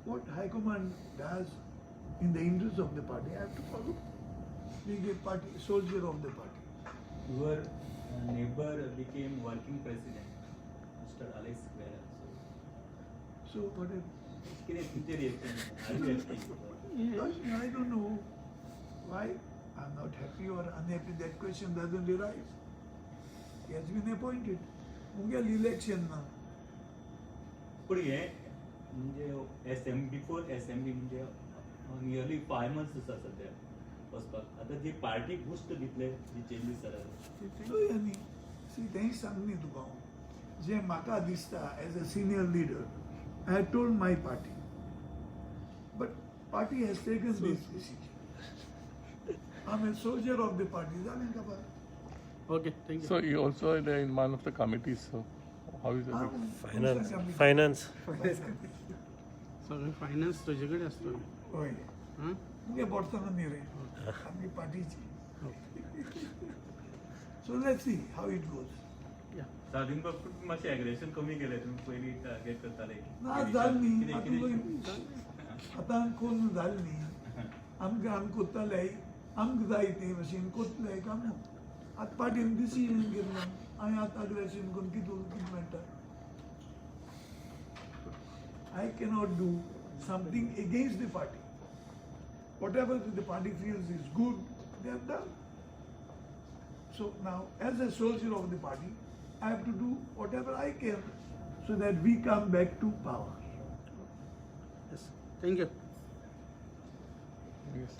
What high command does in the interest of the party, I have to follow. Being a party soldier of the party. Your neighbor became working president, Mr. Alex Vera. So what So, कितें तुमचें reaction? Are you happy? I don't know why I'm not happy or unhappy. That question doesn't arise. He has been appointed. मुगेल election ना. पूण हें म्हणजे assembly before assembly म्हणजे nearly 5 months आसा सद्या वचपाक. आतां जी पार्टी बुस्ट दितले जी चेंजीस जाल्या. चोया न्ही, सी तेंय सांग न्ही तुका हांव, जें म्हाका दिसता as a senior leader, I have told my party, but party has taken this decision. I am a soldier of the party. जालें काबार. Okay, thank you. So you also are in one of the committees. So how is it? Finance finance. सगळें finance तुजे कडेन आसतलें. हय. हां. मुगे बोडसना न्ही रे, आमगे पार्टीची. So let's see how it goes. या. साधीन बाब, तुम्ही मातशें एग्रेशन कमी केलें. तुमी पयलीं टार्गेट करताले. ना, जालें न्ही. कितें आतां कितें आतां कोन्न जालें न्ही. आमकां आमी कोत्ताले, आमकां जाय ते भशेन कोत्तले काम. आतां पार्टीन डिसिजन घेतलां. हांवें आतां अग्रेशन करून कितें कितें मेळटा? I cannot do something against the party. Whatever the party feels is good, they have done. So now, as a soldier of the party, I have to do whatever I can so that we come back to power. Yes, thank you. Yes.